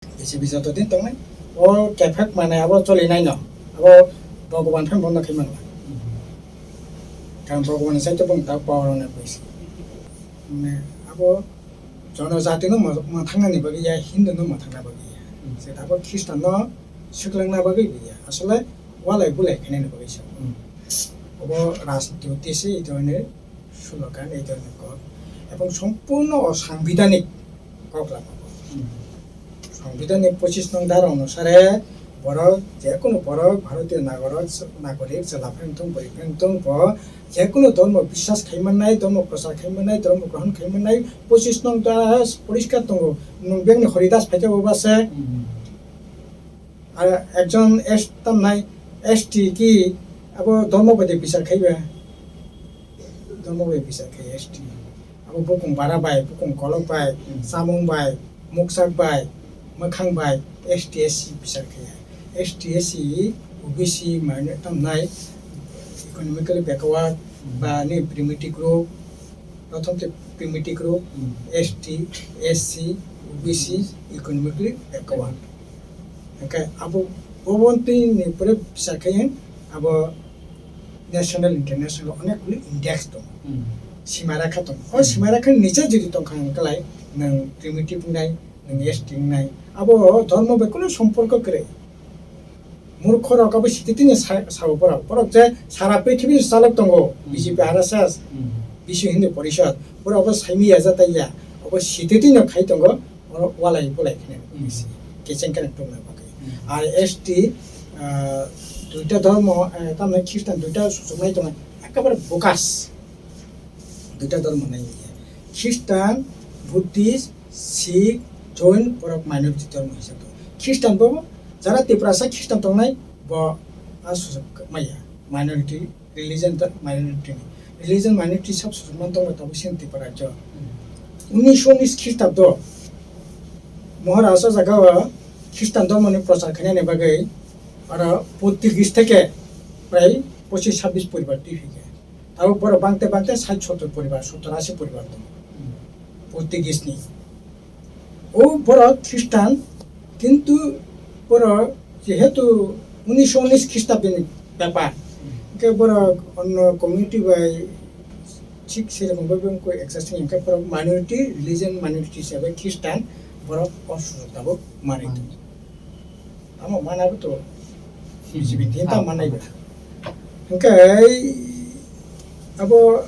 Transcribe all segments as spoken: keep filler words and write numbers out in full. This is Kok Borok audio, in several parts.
B J P joto din tongnai. O kephek manai abo choli nai no. Abo Bhagwan phan bondo khai mangla. Karon Bhagwan sai to bung ta power na kuisi. Ne abo jono jati no ma, ma thangna ni bagwi ya, Hindu no ma thangna bagwi ya. Se abo Christian no swklang na bagwi ya. Asole walai bulai khainani bagwi se. Obo rajniti uddeshe ei dhoroner slogan, ei dhoroner kok, ebong sompurno osangbidanik kok lama. Sangbidanik pochis nong dhara onusare borok, jekunu borok Bharatiyo nagorok, nagorik chwla phai wngthung, bwrwi phai wngthung, bo jekunu dhormo biswas khai mannai, dhormo prochar khai mannai, dhormo grohon khai mannai, pochis nong dhara poriskar tongo. Nwng biyangni Haridas phaikhe bo base. Ar ekjon S, tamnai S T ki abo dhormo bai de bichar khaiba. Dhormo bai bichar khai S T. Abo bukung bara bai, bukung kolok bai, chamung bai, muksak bai, mwkhang bai S T S C bichar khaiya. S T S C, O B C, mane tamnai economically backward ba ni primitive group, prothom te primitive group, S T, S C, O B C, economically backward. Hingke abo, bo bontwi ni pore bichar khai abo national, international onek guli index tongo. Sima rakha tongo. O sima rakha ni niche jodi tongkha hingke lai nwng primitive wngnai, nwng S T wngnai. Abo dhormo bai kunu somporko kwrwi. Murkho rok abo sititini sa-, sao borok. Borok je sara prithibi ni salok tongo, B J P, R S S, Biswa Hindu Porishad. Borok abo saimaya jataiya. Abo sititini khai tongo. Oro walai bulai kheno kecheng kheno tongna bagwi. Ar S T, ah, duita dhormo, eh, tamni Christian duita suchuknai tongo, ekabare bogus. Duita dhormo nai. Christian, Buddhist, Sikh, Jain, borok minority dhormo hisab tongo. Christian bo, jara Tiprasa Christian tongnai, bo, ah, suchuk maya, minority. Religion ta minority ni. Religion minority sab sujukma tongma tabuk sini Tripura rajyo. Unisho unis Khristabo Maharaj o jaga o Khristan dhormo ni prochar khainani bagwi aro Portuguese theke prai pochis sabbish poribar twi phaikha. Tabuk borok bangte bangte sait sottor poribar, sottor ashi poribar tongo. Portuguese ni. O borok Khristan, kintu borok jehetu unisho unis Khristabdini bepar, hingke borok onno community bai thik serokom bai bangkoi adjust wngya, hingke borok minority, religion minority hisabe Khristan, borok o sujok tabuk manwi tongo. Tamo mana bo to B J P ni ta manai ba. Hingke abo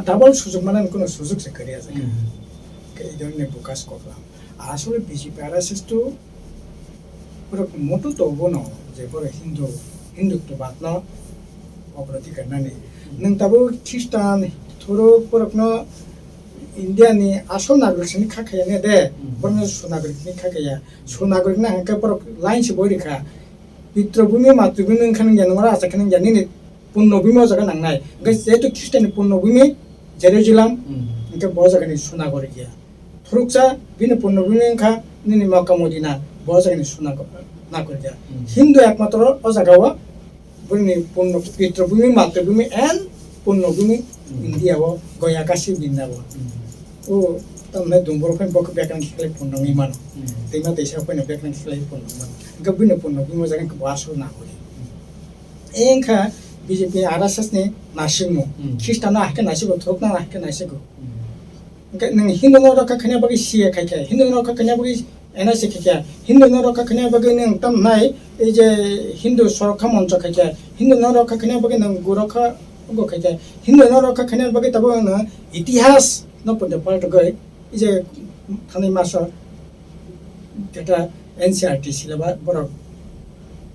double sujok mana kono sujok se kariya jaga. Hingke idon ni bukas koklam. Asole B J P R S S to borok moto to bono je borok Hindu, Hindutwabad no ogrotikar nani. Nwng tabuk Khristan thoro borok no India ni asol nagorik sini kha khaya ne de, borok no sunagorik ni kha khaya. Sunagorik na hingke borok line se boi rikha. Pitrobhumi, matribhumi wngkha nung ya, nung oro acha khe nung ya, nini punnobhumi o jaga nangnai. Hingke jehetu Khristian ni punnobhumi Jerusalem, hingke bo jaga ni sunagorik ya. Thuruksa bini punnobhumi wngkha nini Makkah Madina, bo jaga ni sunagorik ya. Hindu ekmatro o jaga o bini punno, pitrobhumi, matribhumi and punnobhumi India o Goya Kashi Brindaban. O tamne dungboro phai bokhe bekrang khlai punno wngwi mano. Teima teisa phai no bekrang khlai punno wngwi mano. Hingke bini punno wngwi mano jaga hingke bo asol nagori. Engkha B J P R S S ni nasikmung. Khristan no ahke nasigo, thokna ahke nasigo. Hingke nwng Hindu no rokha khanya bagwi C A A khai khe, Hindu no rokha khanya bagwi N S A khai khe, Hindu no rokha khanya bagwi nwng tam nai, ei je Hindu sorokha moncho khai khe, Hindu no rokha khanya bagwi nwng gurokha ugo khai khe, Hindu no rokha khanya bagwi tabuk nwng itihas no pwdw paltogwi, ei je thanai maso jeta N C E R T syllabus borok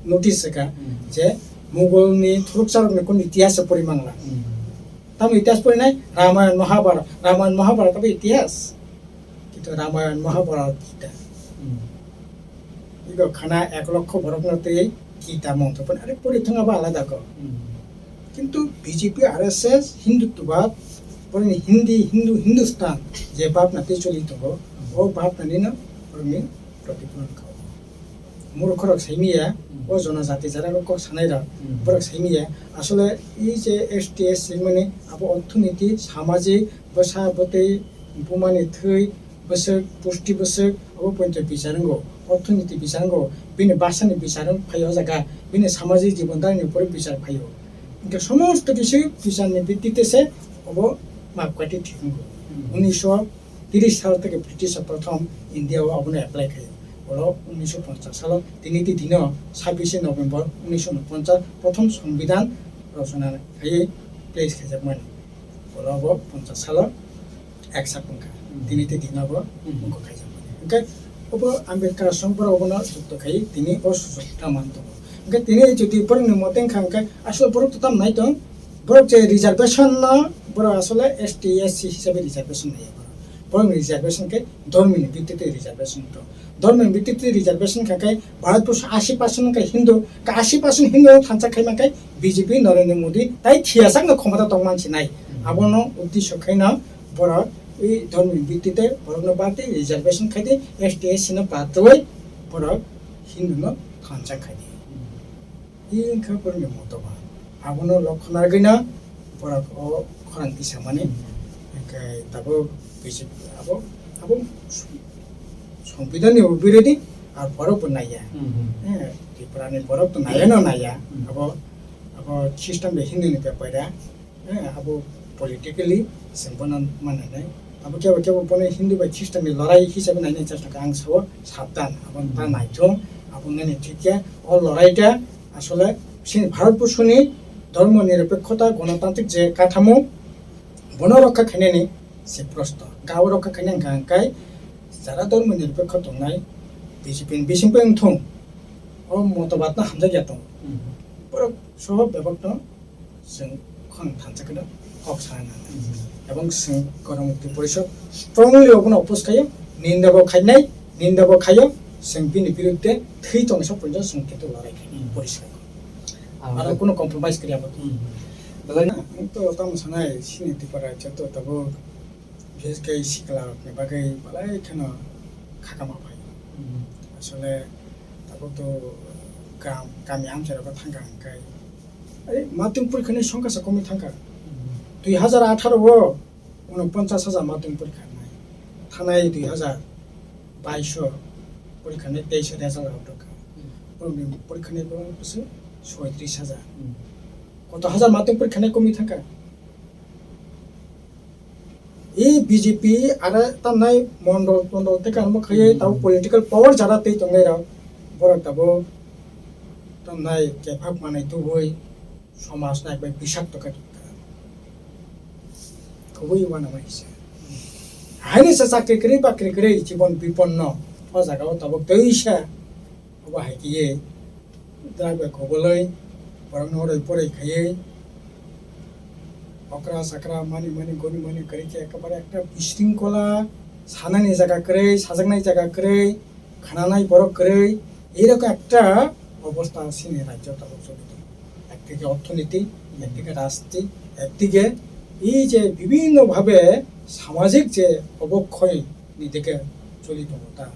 notice rwkha je Mughal ni thuruksa rok ni kunu itihas se pori mangla. Tamo itihas porinai Ramayan Mahabharat, Ramayan Mahabharat abo itihas. Kintu Ramayan Mahabharat Gita. Ego khana ek lokho borok no twi Gita mantho pon are pori thang abo alada ko. Kintu B J P R S S Hindutwabad, borok ni Hindi, Hindu, Hindustan je bab na tei choli tongo, o bab na nino borok ni protipulon kha. Murkhorok saimiya, o jonojati jara kok sanai rok, borok saimiya. Asole ei je S T S singmani abo orthonoiti, samajik, bwsa bwtwi, bumani thwi, bwswk, pusti bwswk, abo poito bichar wngo. Orthoniti bichar wngkha, bini bwsani bichar wng phaio, o jaga bini samajik jibon dagini upore bichar phaio. Hwnkhe somosto kisi bicharni bittite se obo mapkathi thik wngkha. Hmm. Unisho tiris sal theke British prothom India o abono apply khaio. Oro unisho ponchas salo tini ti dino sabbish November unisho ponchas prothom Songbidan rochona khaiwi place khaijakmani. Oro bo ponchas salo ek sak wngkha. Hmm. Tini tei tini bo Hmm. wngkha khaijak mani. Hwnkhe obo Ambedkar song borok obono jukto khai tini o sujok ta man tongo. Hwnkhe tini jodi borokni mote wngkha hwnkhe asle borok to tam nai tong, borok je reservation no borok asle S T S C hisabe reservation nai borok. Borokni reservation khe dhormini bittite reservation tong. Dhormini bittite reservation kha khe Bharatborsho ashi percent wngkha Hindu, khe ashi percent Hindu thansa khai mankhe B J P Narendra Modi tai thiyasakno khomota tong mansinai. Hmm. Abono uddesho khaino borok i dhormoni bittite borokno bad di reservation khai di, S T S C no bad rwui borok Hindu no thansa khai di. Hmm. I wngkha borokni motoba. Abono lokhona rwgwino borok o khorang tisamani. Hmm. Hwnkhe tabuk B J P abo, abo Songbidanni bo birodi, ar borok bo naiya. Hmm. Eh, Tripurani borok to naiya no naiya. Hmm. Abo, abo Christian bai Hindu ni bepar ya. Eh, abo politically chwng bono mananai. Abo kebo kebo bono Hindu bai Christian ni lorai hisabe nainai chesta kha, ang sao sabdan, abo ta Hmm. naithung, abo nani thikya, o lorai ta asole chini Bharatborsho ni dhormo nirapekkhota, gonotantrik je kathamo, bono rokha khainani se prosto. Gabo rokha khainai hwnkha hwnkhe jara dhormo nirapekho tongnai B J P ni bising bai wngthung, o motobad no hamjakya tongo. Hmm. Borok soho bebak no chwng khorang thansa kheno kok sana nangnai. Hmm. Ebong chwng Goromukti Porishod strongly obono oppose khaio, ninda bo khainai, ninda bo khaio, chwng bini biruddhe thwi tongsa porjonto chwng kintu lorai khainai, Hmm. poriskar. Ang Aro kuno compromise kriya bo. Hmm. Belai na, ang to tamo sanai, chini Tripura rajyo to tabuk bises khe sikla rokni bagwi belai kheno khakama phai. Hmm. Asole tabuk to gram, kami amchai rogo thangkha hwnkhe, are, matung porikhani songkha sa komwi thangkha. Hmm. Dui hazar atharo o uno ponchas hajar matung porikha nai. Thanai dui hazar baish o porikha nai teis o result out wngkha. Hmm. Borokni porikha nai bo bwswk soitris hajar. Hmm. Koto hajar matung porikha nai komwi thangkha. E B J P ara tamnai mondol tondol tei kangma khaiwi Hmm. tabuk political power jara tei tongnai rok. Borok tabuk tamnai kephak manai tubui somaj nai bai bisakto khe tongkha. Kubui uanama kisa. Haini se chakri kwrwi bakri kwrwi jibon biponno. O jaga o tabuk teisa obo hai khe ye drug bai kobolwi borokno oroi poroi khaiwi okra sakra mani mani goni mani kwrwi khe ekebare ekta bisringkola sanani jaga kwrwi, sajaknai jaga kwrwi, khananai borok kwrwi, eirokho ekta obostha chini rajyo tabuk choli tongo. Ekdike orthonoiti, ekdike rajniti, ekdike ei je bibhinno bhabe samajik je obokkhoi ni dike choli tongo ta,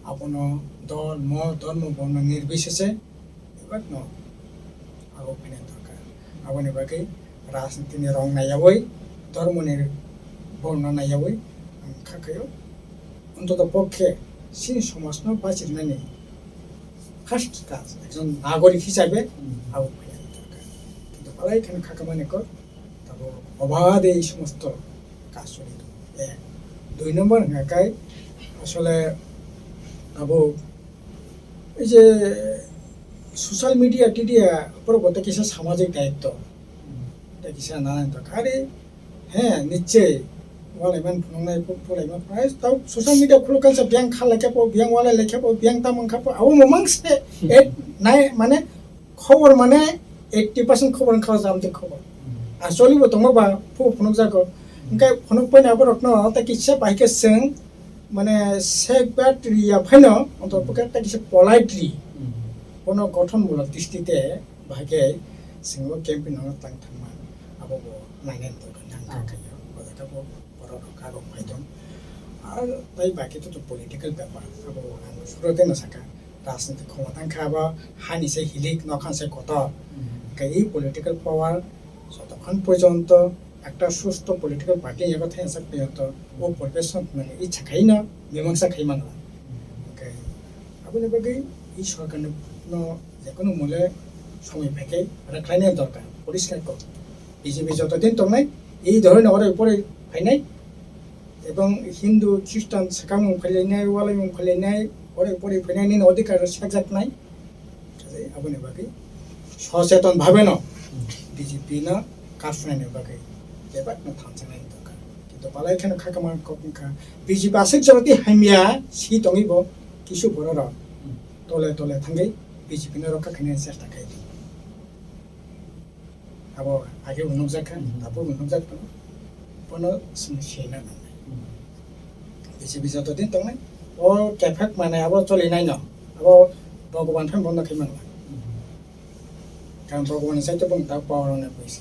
abono dol, mot, dhormo, borno nirbisese bebakno abo phaina dorkar. Aboni bagwi rajnitini rong naiyawi, dhormoni borno naiyawi ang kha khaio. Ontoto pokhe chini somajno bachirnani first kaj, ekjon nagorik hisabe Hmm. abo phaina dorkar. Kintu belai kheno kha khamani kok tabuk obade ei somosto kaj choli tongo. Ek. Dui number hwnkha khe asole tabuk ei je social media tidia borok bo tei kisa samajik daitto. Hmm. Tei kisa nanai to kari, he, nichche, walaiman phunuknai, pu-, pulaiman phunuknai, tau social media khuluk khe biyang kha lai khe po, biyang walai lai khe po, biyang tamo wngkha po, abo mamang se, Hmm. eh, nai, mane, khobor mane eighty percent khobor wngkha o jamtwi khobor. Hmm. Actually bo tongma ba phu phunukjago. Hmm. Hwnkhe phunuk paina borokno tei kisa bai khe chwng mane sek bat riya phaino ontor Hmm. pokhe tei kisa politely Hmm. bono gothon mulok distite bai khe chwng o campaign no tang thangma abo bo nainani dorkar nang kha khayo. Bo jaga bo borok rok kagok phai tong. Ar tei bai khe to political bepar abo ang suro tei no sakha. Rajniti khomota wngkha abo hani se hilik, nokha se kotor. Hmm. Hwnkhe ei political power jotokhon porjonto ekta susto political party yago thaiya sak porjonto o Hmm. poribesh no thwngnani icha khaino mimangsa khai mano. Hmm. Hwnkhe Aboni bagwi i sorkarno jekunu mole somoi phaikhe rwkhlaina dorkar, poriskar kok. B J P joto din tongnai, i dhoroino ore pore phainai, ebong Hindu, Christian swkangmung khailainai, walaimung khailainai, ore pore phainai nini odhikar sakjaknai. Aboni bagwi socheton bhabeno B J P no kaphnaini bagwi bebakno thanjaknai dorkar. Kintu balai kheno khakama kok wngkha, B J P aswk jora tei hamya si tongwi bo kisu bororok tole tole thangwi B J P no rokha khainani chesta khai di. Abo age bo nukjak kha, abo bo nukjak tongo. Bono chwng sina nangnai. B J P joto din tongnai, o kephek manai abo cholinai no, abo Bhagwan phan bondo khai manla. Karon Bhagwan sai to bung ta power on bwisi.